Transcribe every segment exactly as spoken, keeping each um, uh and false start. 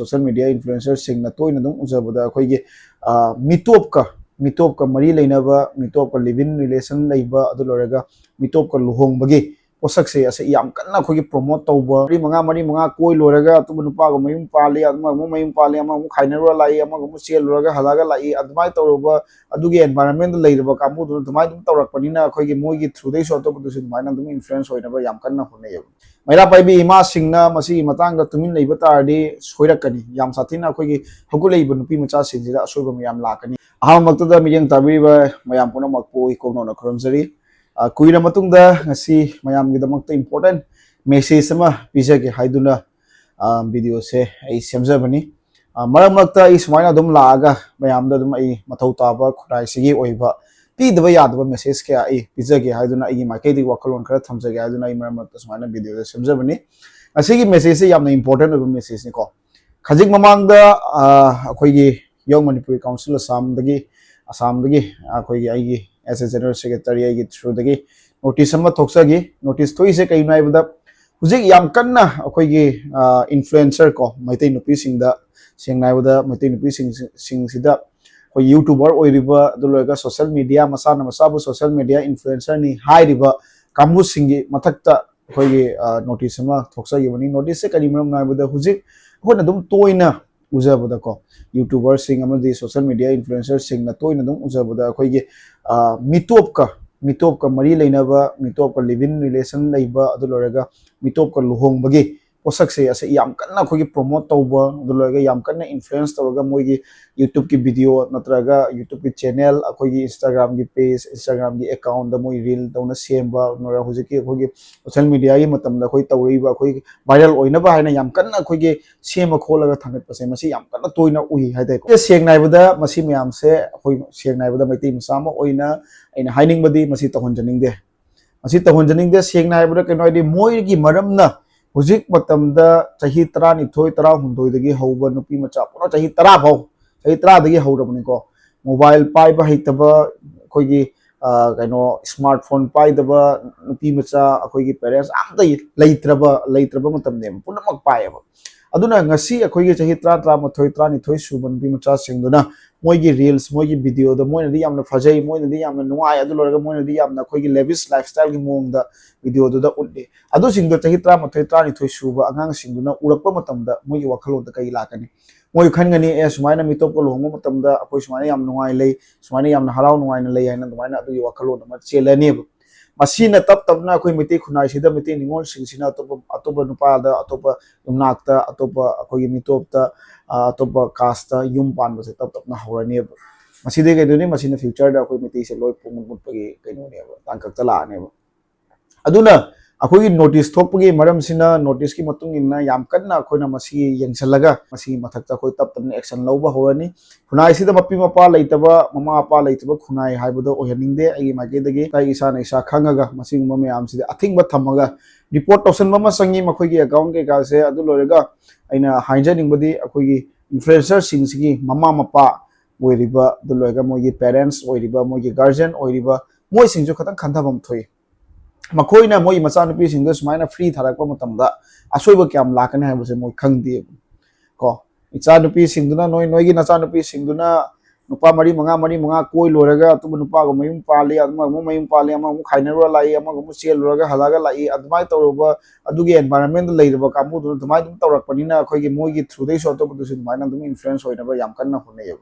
Social media influencerꯁꯤꯡꯅ ꯇꯣꯏꯅ ꯑꯗꯨꯝ ꯎꯖꯕꯗ ꯑꯩꯈꯣꯏꯒꯤ, ꯑ, ꯃꯤꯇꯣꯞꯀ, ꯃꯤꯇꯣꯞꯀ ꯃꯔꯤ ꯂꯩꯅꯕ, ꯃꯤꯇꯣꯞꯀ live in relation ꯂꯩꯕ, ꯑꯗꯨ ꯂꯣꯏꯔꯒ ꯃꯤꯇꯣꯞꯀ ꯂꯨꯍꯣꯡꯕꯒꯤ ꯄꯣꯠꯁꯛꯁꯦ ꯑꯁꯤ ꯌꯥꯝ ꯀꯟꯅ ꯑꯩꯈꯣꯏꯒꯤ promote ꯇꯧꯕ, ꯃꯔꯤ ꯃꯉꯥ, ꯃꯔꯤ ꯃꯉꯥ ꯀꯣꯏ ꯂꯣꯏꯔꯒ ꯑꯇꯣꯞꯄ ꯅꯨꯄꯥꯒ ꯃꯌꯨꯝ ꯄꯥꯜꯂꯤ, ꯑꯃꯒ ꯑꯃꯨꯛ ꯃꯌꯨꯝ ꯄꯥꯜꯂꯤ, ꯑꯃꯒ ꯑꯃꯨꯛ ꯈꯥꯏꯅꯔꯨꯔ ꯂꯥꯛꯏ, ꯑꯃꯒ ꯑꯃꯨꯛ ꯆꯦꯜꯂꯨꯔꯒ ꯍꯜꯂꯛꯑꯒ ꯂꯥꯛꯏ, ꯑꯗꯨꯃꯥꯏꯅ ꯇꯧꯔꯨꯕ, ꯑꯗꯨꯒꯤ environmentꯗ ꯂꯩꯔꯕ ꯀꯥꯡꯕꯨꯗꯨꯅ ꯑꯗꯨꯃꯥꯏꯅ ꯑꯗꯨꯝ ꯇꯧꯔꯛꯄꯅꯤꯅ ꯑꯩꯈꯣꯏꯒꯤ ꯃꯣꯏꯒꯤ throughꯗꯩꯁꯨ ꯑꯇꯣꯞꯄꯗꯁꯨ ꯑꯗꯨꯃꯥꯏꯅ ꯑꯗꯨꯝ influence ꯑꯣꯏꯅꯕ ꯌꯥꯝ ꯀꯟꯅ ꯍꯣꯠꯅꯩꯌꯦꯕ꯫ ꯃꯩꯔꯥ ꯄꯥꯏꯕꯤ ꯏꯃꯥꯁꯤꯡꯅ ꯃꯁꯤꯒꯤ ꯃꯇꯥꯡꯗ ꯇꯨꯃꯤꯟ ꯂꯩꯕ ꯇꯥꯔꯗꯤ ꯁꯣꯏꯔꯛꯀꯅꯤ꯫ ꯌꯥꯝ ꯁꯥꯊꯤꯅ ꯑꯩꯈꯣꯏꯒꯤ ꯍꯧꯒꯠꯂꯛꯏꯕ ꯅꯨꯄꯤ ꯃꯆꯥꯁꯤꯡꯁꯤꯗ ꯑꯁꯣꯏꯕ ꯃꯌꯥꯝ ꯂꯥꯛꯀꯅꯤ꯫ ꯑꯍꯥꯟꯕꯃꯛꯇꯗ ꯃꯤꯠꯌꯦꯡ ꯇꯥꯕꯤꯔꯤꯕ ꯃꯌꯥꯝ ꯄꯨꯝꯅꯃꯛꯄꯨ ꯏꯀꯣꯛꯅꯧꯅ ꯈꯨꯔꯨꯝꯖꯔꯤ꯫ ꯑ, ꯀꯨꯏꯔ ꯃꯇꯨꯡꯗ ꯉꯁꯤ ꯃꯌꯥꯝꯒꯤꯗꯃꯛꯇ important message ꯑꯃ ꯄꯤꯖꯒꯦ ꯍꯥꯏꯗꯨꯅ, ꯑ, videoꯁꯦ ꯑꯩ ꯁꯦꯝꯖꯕꯅꯤ꯫ ꯑ, ꯃꯔꯛ ꯃꯔꯛꯇ ꯑꯩ ꯁꯨꯃꯥꯏꯅ ꯑꯗꯨꯝ ꯂꯥꯛꯑꯒ ꯃꯌꯥꯝꯗ ꯑꯗꯨꯝ ꯑꯩ ꯃꯊꯧ ꯇꯥꯕ ꯈꯨꯟꯅꯥꯏꯁꯤꯒꯤ ꯑꯣꯏꯕ ꯄꯤꯗꯕ ꯌꯥꯗꯕ message ꯀꯌꯥ ꯑꯩ ꯄꯤꯖꯒꯦ ꯍꯥꯏꯗꯨꯅ, ꯑꯩꯒꯤ ꯃꯥꯏꯀꯩꯗꯒꯤ ꯋꯥꯈꯜꯂꯣꯟ ꯈꯔ ꯊꯝꯖꯒꯦ ꯍꯥꯏꯗꯨꯅ ꯑꯩ ꯃꯔꯛ ꯃꯔꯛꯇ ꯁꯨꯃꯥꯏꯅ videoꯁꯦ ꯁꯦꯝꯖꯕꯅꯤ꯫ ꯉꯁꯤꯒꯤ messageꯁꯦ ꯌꯥꯝꯅ important ꯑꯣꯏꯕ messageꯅꯤꯀꯣ꯫ ꯈꯖꯤꯛ ꯃꯃꯥꯡꯗ, ꯑ, ꯑꯩꯈꯣꯏꯒꯤ Young Manipuri Council ꯑꯁꯥꯝꯗꯒꯤ, ꯑꯁꯥꯝꯗꯒꯤ ꯑꯩꯈꯣꯏꯒꯤ, ꯑꯩꯒꯤ as a general secretary ꯑꯩꯒꯤ throughꯗꯒꯤ notice ꯑꯃ ꯊꯣꯛꯆꯈꯤ꯫ Notice ꯊꯣꯛꯏꯁꯦ ꯀꯩꯅꯣ ꯍꯥꯏꯕꯗ, ꯍꯧꯖꯤꯛ ꯌꯥꯝ ꯀꯟꯅ ꯑꯩꯈꯣꯏꯒꯤ, ꯑ, influencer ꯀꯣ, ꯃꯩꯇꯩ ꯅꯨꯄꯤꯁꯤꯡꯗ, ꯁꯦꯡꯅ ꯍꯥꯏꯕꯗ ꯃꯩꯇꯩ ꯅꯨꯄꯤꯁꯤꯡ, ꯁꯤꯡꯁꯤꯗ ꯑꯩꯈꯣꯏ YouTuber ꯑꯣꯏꯔꯤꯕ, ꯑꯗꯨ ꯂꯣꯏꯔꯒ social media, ꯃꯁꯥꯅ ꯃꯁꯥꯕꯨ social media influencerꯅꯤ ꯍꯥꯏꯔꯤꯕ ꯀꯥꯡꯕꯨꯁꯤꯡꯒꯤ ꯃꯊꯛꯇ ꯑꯩꯈꯣꯏꯒꯤ, ꯑ, notice ꯑꯃ ꯊꯣꯛꯆꯈꯤꯕꯅꯤ꯫ Noticeꯁꯦ ꯀꯔꯤ ꯃꯔꯝꯅꯣ ꯍꯥꯏꯕꯗ, ꯍꯧꯖꯤꯛ ꯑꯩꯈꯣꯏꯅ ꯑꯗꯨꯝ ꯇꯣꯏꯅ ꯎꯖꯕꯗꯀꯣ, YouTuberꯁꯤꯡ ꯑꯃꯗꯤ social media influencerꯁꯤꯡꯅ ꯇꯣꯏꯅ ꯑꯗꯨꯝ ꯎꯖꯕꯗ ꯑꯩꯈꯣꯏꯒꯤ, ꯑ, ꯃꯤꯇꯣꯞꯀ, ꯃꯤꯇꯣꯞꯀ ꯃꯔꯤ ꯂꯩꯅꯕ, ꯃꯤꯇꯣꯞꯀ live in relation ꯂꯩꯕ, ꯑꯗꯨ ꯂꯣꯏꯔꯒ ꯃꯤꯇꯣꯞꯀ ꯂꯨꯍꯣꯡꯕꯒꯤ ꯄꯣꯠꯁꯛꯁꯦ ꯑꯁꯤ ꯌꯥꯝ ꯀꯟꯅ ꯑꯩꯈꯣꯏꯒꯤ promote ꯇꯧꯕ, ꯑꯗꯨ ꯂꯣꯏꯔꯒ ꯌꯥꯝ ꯀꯟꯅ influence ꯇꯧꯔꯒ ꯃꯣꯏꯒꯤ YouTubeꯀꯤ video ꯅꯠꯇ꯭ꯔꯒ YouTubeꯀꯤ channel, ꯑꯩꯈꯣꯏꯒꯤ Instagramꯒꯤ page, Instagramꯒꯤ accountꯗ ꯃꯣꯏ reel ꯇꯧꯅ ꯁꯦꯝꯕ, ꯑꯗꯨ ꯂꯣꯏꯔꯒ ꯍꯧꯖꯤꯛꯀꯤ ꯑꯩꯈꯣꯏꯒꯤ social mediaꯒꯤ ꯃꯇꯝꯗ ꯑꯩꯈꯣꯏ ꯇꯧꯔꯛꯏꯕ ꯑꯩꯈꯣꯏ viral ꯑꯣꯏꯅꯕ ꯍꯥꯏꯅ ꯌꯥꯝ ꯀꯟꯅ ꯑꯩꯈꯣꯏꯒꯤ ꯁꯦꯝꯃ ꯈꯣꯠꯂꯒ ꯊꯥꯡꯒꯠꯄꯁꯦ ꯃꯁꯤ ꯌꯥꯝ ꯀꯟꯅ ꯇꯣꯏꯅ ꯎꯏ ꯍꯥꯏꯇꯥꯔꯦꯀꯣ꯫ ꯁꯦꯡꯅ ꯍꯥꯏꯕꯗ ꯃꯁꯤ ꯃꯌꯥꯝꯁꯦ ꯑꯩꯈꯣꯏ ꯁꯦꯡꯅ ꯍꯥꯏꯕꯗ ꯃꯩꯇꯩ ꯃꯆꯥ ꯑꯃ ꯑꯣꯏꯅ ꯑꯩꯅ ꯍꯥꯏꯅꯤꯡꯕꯗꯤ ꯃꯁꯤ ꯇꯧꯍꯟꯖꯅꯤꯡꯗꯦ꯫ ꯃꯁꯤ ꯇꯧꯍꯟꯖꯅꯤꯡꯗꯦ꯫ ꯁꯦꯡꯅ ꯍꯥꯏꯕꯗ ꯀꯩꯅꯣ ꯍꯥꯏꯗꯤ ꯃꯣꯏꯒꯤ ꯃꯔꯝꯅ ꯍꯧꯖꯤꯛ ꯃꯇꯝꯗ ꯆꯍꯤ ꯇꯔꯥꯅꯤꯊꯣꯏ, ꯇꯔꯥꯍꯨꯝꯗꯣꯏꯗꯒꯤ ꯍꯧꯕ ꯅꯨꯄꯤ ꯃꯆꯥ ꯄꯨꯔꯥ ꯆꯍꯤ ꯇꯔꯥ ꯐꯥꯎ, ꯆꯍꯤ ꯇꯔꯥꯗꯒꯤ ꯍꯧꯔꯕꯅꯤꯀꯣ꯫ Mobile ꯄꯥꯏꯕ ꯍꯩꯇꯕ, ꯑꯩꯈꯣꯏꯒꯤ, ꯑ, ꯀꯩꯅꯣ, smartphone ꯄꯥꯏꯗꯕ ꯅꯨꯄꯤ ꯃꯆꯥ ꯑꯩꯈꯣꯏꯒꯤ parents ꯑꯝꯇ ꯂꯩꯇ꯭ꯔꯕ, ꯂꯩꯇ꯭ꯔꯕ ꯃꯇꯝꯅꯦꯕ꯫ ꯄꯨꯝꯅꯃꯛ ꯄꯥꯏꯌꯦꯕ꯫ ꯑꯗꯨꯅ ꯉꯁꯤ ꯑꯩꯈꯣꯏꯒꯤ ꯆꯍꯤ ꯇꯔꯥ, ꯇꯔꯥꯃꯥꯊꯣꯏ, ꯇꯔꯥꯅꯤꯊꯣꯏ ꯁꯨꯕ ꯅꯨꯄꯤ ꯃꯆꯥꯁꯤꯡꯗꯨꯅ ꯃꯣꯏꯒꯤ reels, ꯃꯣꯏꯒꯤ videoꯗ ꯃꯣꯏꯅꯗꯤ ꯌꯥꯝꯅ ꯐꯖꯩ, ꯃꯣꯏꯅꯗꯤ ꯌꯥꯝꯅ ꯅꯨꯡꯉꯥꯏ, ꯑꯗꯨ ꯂꯣꯏꯔꯒ ꯃꯣꯏꯅꯗꯤ ꯌꯥꯝꯅ ꯑꯩꯈꯣꯏꯒꯤ lavish lifestyleꯒꯤ ꯃꯑꯣꯡꯗ videoꯗꯨꯗ ꯎꯠꯂꯤ꯫ ꯑꯗꯨꯁꯤꯡꯗꯣ ꯆꯍꯤ ꯇꯔꯥꯃꯥꯊꯣꯏ, ꯇꯔꯥꯅꯤꯊꯣꯏ ꯁꯨꯕ ꯑꯉꯥꯡꯁꯤꯡꯗꯨꯅ ꯎꯔꯛꯄ ꯃꯇꯝꯗ ꯃꯣꯏꯒꯤ ꯋꯥꯈꯜꯂꯣꯟꯗ ꯀꯔꯤ ꯂꯥꯛꯀꯅꯤ? ꯃꯣꯏ ꯈꯟꯒꯅꯤ, "ꯑꯦ, ꯁꯨꯃꯥꯏꯅ ꯃꯤꯇꯣꯞꯀ ꯂꯨꯍꯣꯡꯕ ꯃꯇꯝꯗ ꯑꯩꯈꯣꯏ ꯁꯨꯃꯥꯏꯅ ꯌꯥꯝ ꯅꯨꯡꯉꯥꯏ ꯂꯩ, ꯁꯨꯃꯥꯏꯅ ꯌꯥꯝꯅ ꯍꯔꯥꯎ ꯅꯨꯡꯉꯥꯏꯅ ꯂꯩ" ꯍꯥꯏꯅ ꯑꯗꯨꯃꯥꯏꯅ ꯑꯗꯨꯒꯤ ꯋꯥꯈꯜꯂꯣꯟ ꯑꯃ ꯆꯦꯜꯂꯅꯦꯕ꯫ ꯃꯁꯤꯅ ꯇꯞ ꯇꯞꯅ ꯑꯩꯈꯣꯏ ꯃꯩꯇꯩ ꯈꯨꯟꯅꯥꯏꯁꯤꯗ ꯃꯩꯇꯩ ꯅꯤꯉꯣꯜꯁꯤꯡꯁꯤꯅ ꯑꯇꯣꯞꯄ, ꯑꯇꯣꯞꯄ ꯅꯨꯄꯥꯗ, ꯑꯇꯣꯞꯄ ꯌꯨꯝꯅꯥꯛꯇ, ꯑꯇꯣꯞꯄ ꯑꯩꯈꯣꯏꯒꯤ ꯃꯤꯇꯣꯞꯇ, ꯑ, ꯑꯇꯣꯞꯄ casteꯇ ꯌꯨꯝ ꯄꯥꯟꯕꯁꯦ ꯇꯞ ꯇꯞꯅ ꯍꯧꯔꯅꯦꯕ꯫ ꯃꯁꯤꯗꯒꯤ ꯀꯩꯗꯧꯅꯤ? ꯃꯁꯤꯅ futureꯗ ꯑꯩꯈꯣꯏ ꯃꯩꯇꯩꯁꯦ ꯂꯣꯏ ꯄꯨꯡꯃꯨꯠ ꯃꯨꯠꯄꯒꯤ ꯀꯩꯅꯣꯅꯦꯕ, ꯇꯥꯡꯀꯛꯇ ꯂꯥꯛꯑꯅꯦꯕ꯫ ꯑꯗꯨꯅ ꯑꯩꯈꯣꯏꯒꯤ notice ꯊꯣꯛꯄꯒꯤ ꯃꯔꯝꯁꯤꯅ, noticeꯀꯤ ꯃꯇꯨꯡ ꯏꯟꯅ ꯌꯥꯝ ꯀꯟꯅ ꯑꯩꯈꯣꯏꯅ ꯃꯁꯤ ꯌꯦꯡꯁꯤꯜꯂꯒ ꯃꯁꯤꯒꯤ ꯃꯊꯛꯇ ꯑꯩꯈꯣꯏ ꯇꯞ ꯇꯞꯅ action ꯂꯧꯕ ꯍꯧꯔꯅꯤ꯫ ꯈꯨꯟꯅꯥꯏꯁꯤꯗ ꯃꯄꯤ ꯃꯄꯥ ꯂꯩꯇꯕ, ꯃꯃꯥ ꯃꯄꯥ ꯂꯩꯇꯕ ꯈꯨꯟꯅꯥꯏ ꯍꯥꯏꯕꯗꯣ ꯑꯣꯏꯍꯟꯅꯤꯡꯗꯦ꯫ ꯑꯩꯒꯤ ꯃꯥꯏꯀꯩꯗꯒꯤ ꯑꯩ ꯏꯁꯥꯅ ꯏꯁꯥ ꯈꯪꯉꯒ ꯃꯁꯤꯒꯨꯝꯕ ꯃꯌꯥꯝꯁꯤꯗ ꯑꯊꯤꯡꯕ ꯊꯝꯃꯒ report ꯇꯧꯁꯟꯕ ꯑꯃ ꯆꯪꯉꯤ, ꯃꯈꯣꯏꯒꯤ account ꯀꯩꯀꯥꯁꯦ꯫ ꯑꯗꯨ ꯂꯣꯏꯔꯒ ꯑꯩꯅ ꯍꯥꯏꯖꯅꯤꯡꯕꯗꯤ, ꯑꯩꯈꯣꯏꯒꯤ influencerꯁꯤꯡꯁꯤꯒꯤ ꯃꯃꯥ ꯃꯄꯥ ꯑꯣꯏꯔꯤꯕ, ꯑꯗꯨ ꯂꯣꯏꯔꯒ ꯃꯣꯏꯒꯤ parents ꯑꯣꯏꯔꯤꯕ, ꯃꯣꯏꯒꯤ guardian ꯑꯣꯏꯔꯤꯕ, ꯃꯣꯏꯁꯤꯡꯁꯨ ꯈꯤꯇꯪ ꯈꯟꯊꯐꯝ ꯊꯣꯛꯏ꯫ ꯃꯈꯣꯏꯅ ꯃꯣꯏꯒꯤ ꯃꯆꯥꯅꯨꯄꯤꯁꯤꯡꯗ ꯁꯨꯃꯥꯏꯅ free ꯊꯥꯔꯛꯄ ꯃꯇꯝꯗ ꯑꯁꯣꯏꯕ ꯀꯌꯥꯝ ꯂꯥꯛꯀꯅꯤ ꯍꯥꯏꯕꯁꯦ ꯃꯣꯏ ꯈꯪꯗꯦꯕ꯫ ꯀꯣ, ꯏꯆꯥꯅꯨꯄꯤꯁꯤꯡꯗꯨꯅ, ꯅꯣꯏ, ꯅꯣꯏꯒꯤ ꯅꯆꯥꯅꯨꯄꯤꯁꯤꯡꯗꯨꯅ ꯅꯨꯄꯥ ꯃꯔꯤ ꯃꯉꯥ, ꯃꯔꯤ ꯃꯉꯥ ꯀꯣꯏ ꯂꯣꯏꯔꯒ ꯑꯇꯣꯞꯄ ꯅꯨꯄꯥꯒ ꯃꯌꯨꯝ ꯄꯥꯜꯂꯤ, ꯑꯃꯒ ꯑꯃꯨꯛ ꯃꯌꯨꯝ ꯄꯥꯜꯂꯤ, ꯑꯃꯒ ꯑꯃꯨꯛ ꯈꯥꯏꯅꯔꯨꯔ ꯂꯥꯛꯏ, ꯑꯃꯒ ꯑꯃꯨꯛ ꯆꯦꯜꯂꯨꯔꯒ ꯍꯜꯂꯛꯑꯒ ꯂꯥꯛꯏ, ꯑꯗꯨꯃꯥꯏꯅ ꯇꯧꯔꯨꯕ, ꯑꯗꯨꯒꯤ environmentꯗ ꯂꯩꯔꯨꯕ ꯀꯥꯡꯕꯨꯗꯨꯅ ꯑꯗꯨꯃꯥꯏꯅ ꯑꯗꯨꯝ ꯇꯧꯔꯛꯄꯅꯤꯅ ꯑꯩꯈꯣꯏꯒꯤ ꯃꯣꯏꯒꯤ throughꯗꯩꯁꯨ ꯑꯇꯣꯞꯄꯗꯁꯨ ꯑꯗꯨꯃꯥꯏꯅ ꯑꯗꯨꯝ influence ꯑꯣꯏꯅꯕ ꯌꯥꯝ ꯀꯟꯅ ꯍꯣꯠꯅꯩꯌꯦꯕ꯫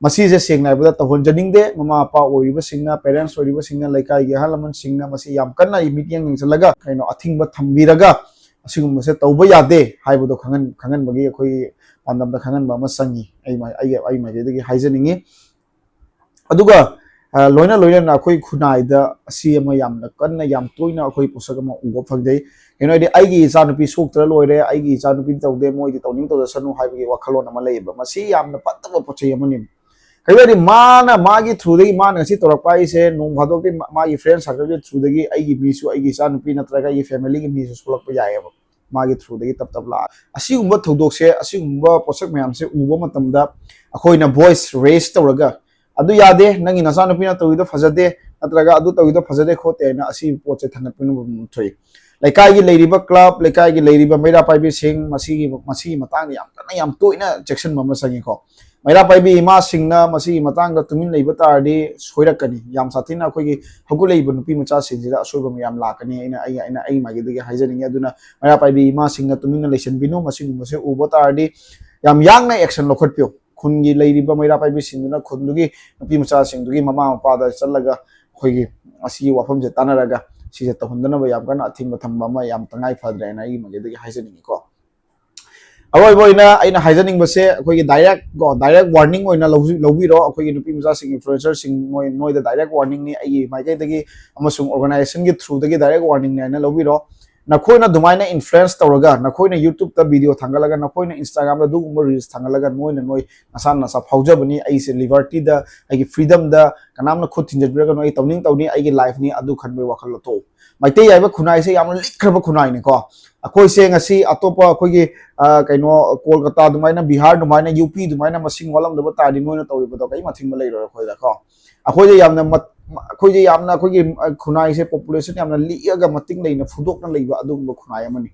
ꯃꯁꯤꯁꯦ ꯁꯦꯡꯅ ꯍꯥꯏꯕꯗ ꯇꯧꯍꯟꯖꯅꯤꯡꯗꯦ꯫ ꯃꯃꯥ ꯃꯄꯥ ꯑꯣꯏꯔꯤꯕꯁꯤꯡꯅ, parents ꯑꯣꯏꯔꯤꯕꯁꯤꯡꯅ, ꯂꯩꯀꯥꯏꯒꯤ ꯑꯍꯜ ꯂꯃꯟꯁꯤꯡꯅ ꯃꯁꯤ ꯌꯥꯝ ꯀꯟꯅ ꯃꯤꯠꯌꯦꯡ ꯌꯦꯡꯁꯤꯜꯂꯒ ꯀꯩꯅꯣ ꯑꯊꯤꯡꯕ ꯊꯝꯕꯤꯔꯒ ꯑꯁꯤꯒꯨꯝꯕꯁꯦ ꯇꯧꯕ ꯌꯥꯗꯦ ꯍꯥꯏꯕꯗꯣ ꯈꯪꯍꯟ-, ꯈꯪꯍꯟꯕꯒꯤ ꯑꯩꯈꯣꯏꯒꯤ ꯄꯥꯟꯗꯝꯗ ꯈꯪꯍꯟꯕ ꯑꯃ ꯆꯪꯉꯤ, ꯑꯩ ꯃꯥꯏ-, ꯑꯩꯒꯤ, ꯑꯩ ꯃꯥꯏꯀꯩꯗꯒꯤ ꯍꯥꯏꯖꯅꯤꯡꯉꯤ꯫ ꯑꯗꯨꯒ, ꯑ, ꯂꯣꯏꯅ ꯂꯣꯏꯅꯅ ꯑꯩꯈꯣꯏ ꯈꯨꯟꯅꯥꯏꯗ ꯑꯁꯤ ꯑꯃ ꯌꯥꯝꯅ ꯀꯟꯅ, ꯌꯥꯝ ꯇꯣꯏꯅ ꯑꯩꯈꯣꯏ ꯄꯣꯠꯁꯛ ꯑꯃ ꯎꯕ ꯐꯪꯖꯩ꯫ ꯀꯩꯅꯣ ꯍꯥꯏꯗꯤ, "ꯑꯩꯒꯤ ꯏꯆꯥꯅꯨꯄꯤ ꯁꯣꯛꯇ꯭ꯔ ꯂꯣꯏꯔꯦ, ꯑꯩꯒꯤ ꯏꯆꯥꯅꯨꯄꯤ ꯇꯧꯗꯦ, ꯃꯣꯏꯗꯤ ꯇꯧꯅꯤꯡ ꯇꯧꯖꯁꯅꯨ" ꯍꯥꯏꯕꯒꯤ ꯋꯥꯈꯜꯂꯣꯟ ꯑꯃ ꯂꯩꯌꯦꯕ꯫ ꯃꯁꯤ ꯌꯥꯝꯅ ꯐꯠꯇꯕ ꯄꯣꯠ ꯆꯩ ꯑꯃꯅꯤ꯫ ꯀꯩꯅꯣ ꯍꯥꯏꯗꯤ, ꯃꯥꯅ ꯃꯥꯒꯤ throughꯗꯒꯤ ꯃꯥꯅ ꯉꯁꯤ ꯇꯧꯔꯛꯄ ꯍꯥꯏꯁꯦ, ꯅꯣꯡ ꯐꯥꯗꯣꯛꯇꯤ ꯃꯥ-, ꯃꯥꯒꯤ friend circleꯒꯤ throughꯗꯒꯤ ꯑꯩꯒꯤ ꯃꯤꯁꯨ, ꯑꯩꯒꯤ ꯏꯆꯥꯅꯨꯄꯤ ꯅꯠꯇ꯭ꯔꯒ ꯑꯩꯒꯤ familyꯒꯤ ꯃꯤꯁꯨ ꯁꯣꯛꯂꯛꯄ ꯌꯥꯏꯌꯦꯕ꯫ ꯃꯥꯒꯤ throughꯗꯒꯤ ꯇꯞ ꯇꯞ ꯂꯥꯛꯑ꯫ ꯑꯁꯤꯒꯨꯝꯕ ꯊꯧꯗꯣꯛꯁꯦ, ꯑꯁꯤꯒꯨꯝꯕ ꯄꯣꯠꯁꯛ ꯃꯌꯥꯝꯁꯦ ꯎꯕ ꯃꯇꯝꯗ ꯑꯩꯈꯣꯏꯅ voice raise ꯇꯧꯔꯒ, "ꯑꯗꯨ ꯌꯥꯗꯦ, ꯅꯪꯒꯤ ꯅꯆꯥꯅꯨꯄꯤꯅ ꯇꯧꯔꯤꯗꯣ ꯐꯖꯗꯦ, ꯅꯠꯇ꯭ꯔꯒ ꯑꯗꯨ ꯇꯧꯔꯤꯗꯣ ꯐꯖꯗꯦ ꯈꯣꯠꯇꯦ" ꯍꯥꯏꯅ ꯑꯁꯤ ꯄꯣꯠꯁꯦ ꯊꯥꯡꯒꯠꯄꯅ ꯊꯣꯛꯏ꯫ ꯂꯩꯀꯥꯏꯒꯤ ꯂꯩꯔꯤꯕ club, ꯂꯩꯀꯥꯏꯒꯤ ꯂꯩꯔꯤꯕ ꯃꯩꯔꯥ ꯄꯥꯏꯕꯤꯁꯤꯡ, ꯃꯁꯤꯒꯤ, ꯃꯁꯤꯒꯤ ꯃꯇꯥꯡꯗ ꯌꯥꯝ ꯀꯟꯅ, ꯌꯥꯝ ꯇꯣꯏꯅ ꯆꯦꯛꯁꯤꯟꯕ ꯑꯃ ꯆꯪꯉꯤꯀꯣ꯫ ꯃꯩꯔꯥ ꯄꯥꯏꯕꯤ ꯏꯃꯥꯁꯤꯡꯅ ꯃꯁꯤꯒꯤ ꯃꯇꯥꯡꯗ ꯇꯨꯃꯤꯟ ꯂꯩꯕ ꯇꯥꯔꯗꯤ ꯁꯣꯏꯔꯛꯀꯅꯤ꯫ ꯌꯥꯝ ꯁꯥꯊꯤꯅ ꯑꯩꯈꯣꯏꯒꯤ ꯍꯧꯒꯠꯂꯛꯏꯕ ꯅꯨꯄꯤ ꯃꯆꯥꯁꯤꯡꯁꯤꯗ ꯑꯁꯣꯏꯕ ꯃꯌꯥꯝ ꯂꯥꯛꯀꯅꯤ꯫ ꯑꯩꯅ, ꯑꯩ, ꯑꯩꯅ ꯑꯩ ꯃꯥꯏꯀꯩꯗꯒꯤ ꯍꯥꯏꯖꯅꯤꯡꯉꯤ꯫ ꯑꯗꯨꯅ ꯃꯩꯔꯥ ꯄꯥꯏꯕꯤ ꯏꯃꯥꯁꯤꯡꯅ ꯇꯨꯃꯤꯟꯅ ꯂꯩꯁꯟꯕꯤꯅꯨ꯫ ꯃꯁꯤꯒꯨꯝꯕꯁꯦ ꯎꯕ ꯇꯥꯔꯗꯤ ꯌꯥꯝ ꯌꯥꯡꯅ action ꯂꯧꯈꯠꯄꯤꯌꯨ꯫ ꯈꯨꯟꯒꯤ ꯂꯩꯔꯤꯕ ꯃꯩꯔꯥ ꯄꯥꯏꯕꯤꯁꯤꯡꯗꯨꯅ ꯈꯨꯟꯗꯨꯒꯤ ꯅꯨꯄꯤ ꯃꯆꯥꯁꯤꯡꯗꯨꯒꯤ ꯃꯃꯥ ꯃꯄꯥꯗ ꯆꯠꯂꯒ ꯑꯩꯈꯣꯏꯒꯤ ꯑꯁꯤꯒꯤ ꯋꯥꯐꯝꯁꯦ ꯇꯥꯟꯅꯔꯒ ꯁꯤꯁꯦ ꯇꯧꯍꯟꯗꯅꯕ ꯌꯥꯝ ꯀꯟꯅ ꯑꯊꯤꯡꯕ ꯊꯝꯕ ꯑꯃ ꯌꯥꯝ ꯇꯉꯥꯏ ꯐꯗ꯭ꯔꯦꯅ ꯑꯩꯒꯤ ꯃꯥꯏꯀꯩꯗꯒꯤ ꯍꯥꯏꯖꯅꯤꯡꯉꯤꯀꯣ꯫ ꯑꯔꯣꯏꯕ ꯑꯣꯏꯅ ꯑꯩꯅ ꯍꯥꯏꯖꯅꯤꯡꯕꯁꯦ, ꯑꯩꯈꯣꯏꯒꯤ direct ꯀꯣ, direct warning ꯑꯣꯏꯅ ꯂꯧꯕꯤ-, ꯂꯧꯕꯤꯔꯣ꯫ ꯑꯩꯈꯣꯏꯒꯤ ꯅꯨꯄꯤ ꯃꯆꯥꯁꯤꯡ, influencerꯁꯤꯡ, ꯃꯣꯏ, ꯅꯣꯏꯗ direct warningꯅꯤ ꯑꯩꯒꯤ ꯃꯥꯏꯀꯩꯗꯒꯤ ꯑꯃꯁꯨꯡ organizationꯒꯤ throughꯗꯒꯤ direct warningꯅꯤ ꯍꯥꯏꯅ ꯂꯧꯕꯤꯔꯣ꯫ ꯅꯈꯣꯏꯅ ꯑꯗꯨꯃꯥꯏꯅ influence ꯇꯧꯔꯒ, ꯅꯈꯣꯏꯅ YouTubeꯇ video ꯊꯥꯡꯒꯠꯂꯒ, ꯅꯈꯣꯏꯅ Instagramꯗ ꯑꯗꯨꯒꯨꯝꯕ reels ꯊꯥꯡꯒꯠꯂꯒ, ꯅꯣꯏꯅ ꯅꯣꯏ ꯅꯁꯥꯅ ꯅꯁꯥ ꯐꯥꯎꯖꯕꯅꯤ, ꯑꯩꯁꯦ libertyꯗ, ꯑꯩꯒꯤ freedomꯗ ꯀꯅꯥꯝꯅ ꯈꯨꯠ ꯊꯤꯟꯖꯤꯟꯕꯤꯔꯒꯅꯨ, ꯑꯩ ꯇꯧꯅꯤꯡ ꯇꯧꯅꯤ, ꯑꯩꯒꯤ lifeꯅꯤ, ꯑꯗꯨ ꯈꯟꯕꯒꯤ ꯋꯥꯈꯜ ꯂꯧꯊꯣꯛꯎ꯫ ꯃꯩꯇꯩ ꯍꯥꯏꯕ ꯈꯨꯟꯅꯥꯏꯁꯦ ꯌꯥꯝꯅ ꯂꯤꯛꯈ꯭ꯔꯕ ꯈꯨꯟꯅꯥꯏꯅꯤꯀꯣ꯫ ꯑꯩꯈꯣꯏꯁꯦ ꯉꯁꯤ ꯑꯇꯣꯞꯄ ꯑꯩꯈꯣꯏꯒꯤ, ꯑ, ꯀꯩꯅꯣ, ꯀꯣꯜꯀꯇꯥ ꯑꯗꯨꯃꯥꯏꯅ, ꯕꯤꯍꯥꯔ ꯑꯗꯨꯃꯥꯏꯅ, UP ꯑꯗꯨꯃꯥꯏꯅ ꯃꯁꯤꯡ ꯋꯥꯠꯂꯝꯗꯕ ꯇꯥꯔꯗꯤ ꯅꯣꯏꯅ ꯇꯧꯔꯤꯕꯗꯣ ꯀꯔꯤꯝ ꯑꯊꯤꯡꯕ ꯂꯩꯔꯣꯏ ꯑꯩꯈꯣꯏꯗ ꯀꯣ꯫ ꯑꯩꯈꯣꯏꯁꯦ ꯌꯥꯝꯅ ꯃꯠ-, ꯑꯩꯈꯣꯏꯁꯦ ꯌꯥꯝꯅ ꯑꯩꯈꯣꯏꯒꯤ, ꯑ, ꯈꯨꯟꯅꯥꯏꯁꯦ population ꯌꯥꯝꯅ ꯂꯤꯛꯑꯒ ꯃꯇꯤꯡ ꯂꯩꯅ ꯐꯨꯗꯣꯛꯅ ꯂꯩꯕ ꯑꯗꯨꯒꯨꯝꯕ ꯈꯨꯟꯅꯥꯏ ꯑꯃꯅꯤ꯫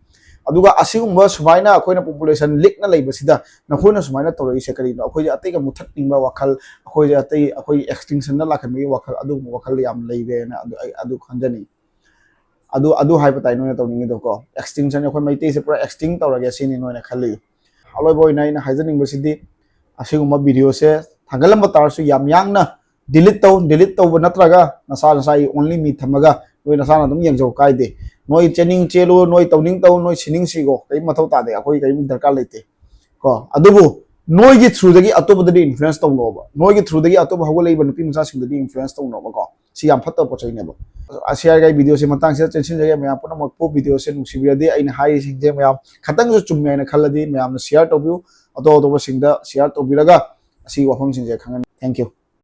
ꯑꯗꯨꯒ ꯑꯁꯤꯒꯨꯝꯕ ꯁꯨꯃꯥꯏꯅ ꯑꯩꯈꯣꯏꯅ population ꯂꯤꯛꯅ ꯂꯩꯕꯁꯤꯗ ꯅꯈꯣꯏꯅ ꯁꯨꯃꯥꯏꯅ ꯇꯧꯔꯛꯏꯁꯦ ꯀꯔꯤꯅꯣ? ꯑꯩꯈꯣꯏꯁꯦ ꯑꯇꯩꯒ ꯃꯨꯊꯠꯅꯤꯡꯕ ꯋꯥꯈꯜ, ꯑꯩꯈꯣꯏꯁꯦ ꯑꯇꯩ, ꯑꯩꯈꯣꯏ extinctionꯗ ꯂꯥꯛꯍꯟꯕꯒꯤ ꯋꯥꯈꯜ, ꯑꯗꯨꯒꯨꯝꯕ ꯋꯥꯈꯜ ꯌꯥꯝ ꯂꯩꯔꯦꯅ ꯑꯗꯨ, ꯑꯩ ꯑꯗꯨ ꯈꯟꯖꯅꯤꯡꯉꯤ꯫ ꯑꯗꯨ, ꯑꯗꯨ ꯍꯥꯏꯕ ꯇꯥꯏ ꯅꯣꯏꯅ ꯇꯧꯅꯤꯡꯉꯤꯗꯣꯀꯣ꯫ Extinction, ꯑꯩꯈꯣꯏ ꯃꯩꯇꯩꯁꯦ ꯄꯨꯔꯥ extinct ꯇꯧꯔꯒꯦ ꯁꯤꯅꯤ ꯅꯣꯏꯅ ꯈꯜꯂꯤ꯫ ꯑꯂꯣꯏꯕ ꯑꯣꯏꯅ ꯑꯩꯅ ꯍꯥꯏꯖꯅꯤꯡꯕꯁꯤꯗꯤ, ꯑꯁꯤꯒꯨꯝꯕ videoꯁꯦ ꯊꯥꯡꯒꯠꯂꯝꯕ ꯇꯥꯔꯁꯨ ꯌꯥꯝ ꯌꯥꯡꯅ delete ꯇꯧ, delete ꯇꯧꯕ ꯅꯠꯇ꯭ꯔꯒ ꯅꯁꯥ ꯅꯁꯥꯒꯤ only me ꯊꯝꯃꯒ ꯅꯣꯏ ꯅꯁꯥꯅ ꯑꯗꯨꯝ ꯌꯦꯡꯖꯧ, ꯀꯥꯏꯗꯦ꯫ ꯅꯣꯏ ꯆꯦꯟꯅꯤꯡ ꯆꯦꯜꯂꯨ, ꯅꯣꯏ ꯇꯧꯅꯤꯡ ꯇꯧ, ꯅꯣꯏ ꯁꯤꯅꯤꯡ ꯁꯤꯒꯣ, ꯀꯔꯤꯝ ꯃꯊꯧ ꯇꯥꯗꯦ, ꯑꯩꯈꯣꯏ ꯀꯔꯤꯝ ꯗꯔꯀꯥꯔ ꯂꯩꯇꯦ ꯀꯣ꯫ ꯑꯗꯨꯕꯨ ꯅꯣꯏꯒꯤ throughꯗꯒꯤ ꯑꯇꯣꯞꯄꯗꯗꯤ influence ꯇꯧꯅꯣꯕ, ꯅꯣꯏꯒꯤ throughꯗꯒꯤ ꯑꯇꯣꯞꯄ ꯍꯧꯒꯠꯂꯛꯏꯕ ꯅꯨꯄꯤ ꯃꯆꯥꯁꯤꯡꯗꯗꯤ influence ꯇꯧꯅꯣꯕꯀꯣ꯫ ꯁꯤ ꯌꯥꯝ ꯐꯠꯇꯕ ꯄꯣꯠ ꯆꯩꯅꯦꯕ꯫ ꯑꯁꯤ ꯍꯥꯏꯔꯒ ꯑꯩ videoꯁꯦ ꯃꯇꯥꯡꯁꯤꯗ ꯆꯦꯟꯁꯤꯟꯖꯒꯦ꯫ ꯃꯌꯥꯝ ꯄꯨꯝꯅꯃꯛꯄꯨ videoꯁꯦ ꯅꯨꯡꯁꯤꯕꯤꯔꯗꯤ, ꯑꯩꯅ ꯍꯥꯏꯔꯤꯁꯤꯡꯁꯦ ꯃꯌꯥꯝ ꯈꯇꯪꯁꯨ ꯆꯨꯝꯃꯦ ꯍꯥꯏꯅ ꯈꯜꯂꯗꯤ ꯃꯌꯥꯝꯅ share ꯇꯧꯕꯤꯌꯨ, ꯑꯇꯣꯞ ꯑꯇꯣꯞꯄꯁꯤꯡꯗ share ꯇꯧꯕꯤꯔꯒ ꯑꯁꯤꯒꯤ ꯋꯥꯐꯝꯁꯤꯡꯁꯦ ꯈꯪꯍꯟ-, thank you꯫